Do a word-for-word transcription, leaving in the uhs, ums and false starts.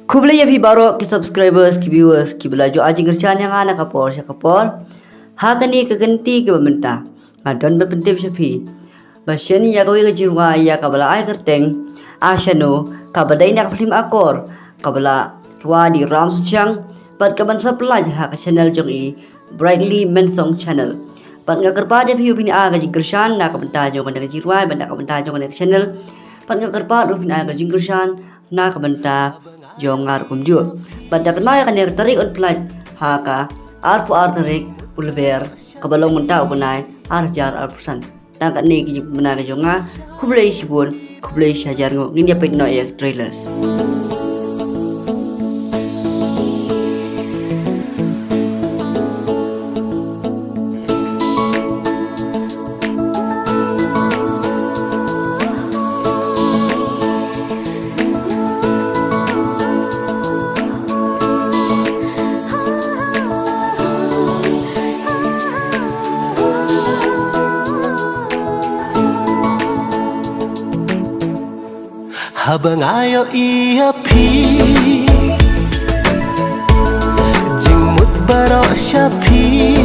Khublei ïa phi baroh ki subscribers, ki viewers kiba la ju ai jingkyrshan ïa nga na ka por sha ka por. Ha kane ka kynti kaba mynta nga don ban pyntip sha phi ba shen ïa kawei ka jingrwai ïa kaba la ai kyrteng Ashano, kaba dei na ka phlim Akor kaba la rwai da i Ram Suchiang bad kaban sa pynlait ha ka channel jong i Brightly Mensong Channel. Bad nga kyrpad ïa phi ba phin ai ka jingkyrshan na ka bynta jong kane ka jingrwai bad na ka bynta jong kane ka channel. Bad nga kyrpad ba phin ai ka jingkyrshan na ka bynta jong nga ruh kumjuh. Bad da kynmaw ïa kane ka tarik un pynlait ha ka arphew ar tarik u Lber kaba long mynta u bnai ar hajar arphew san. Tang katne ki jingpynbna ka jong nga. Khublei shibun, khublei shihajar nguh. Ngin ïa peit noh ïa ka trailers. Haba nga ïohi ïa phi, jingmut baroh sha phi.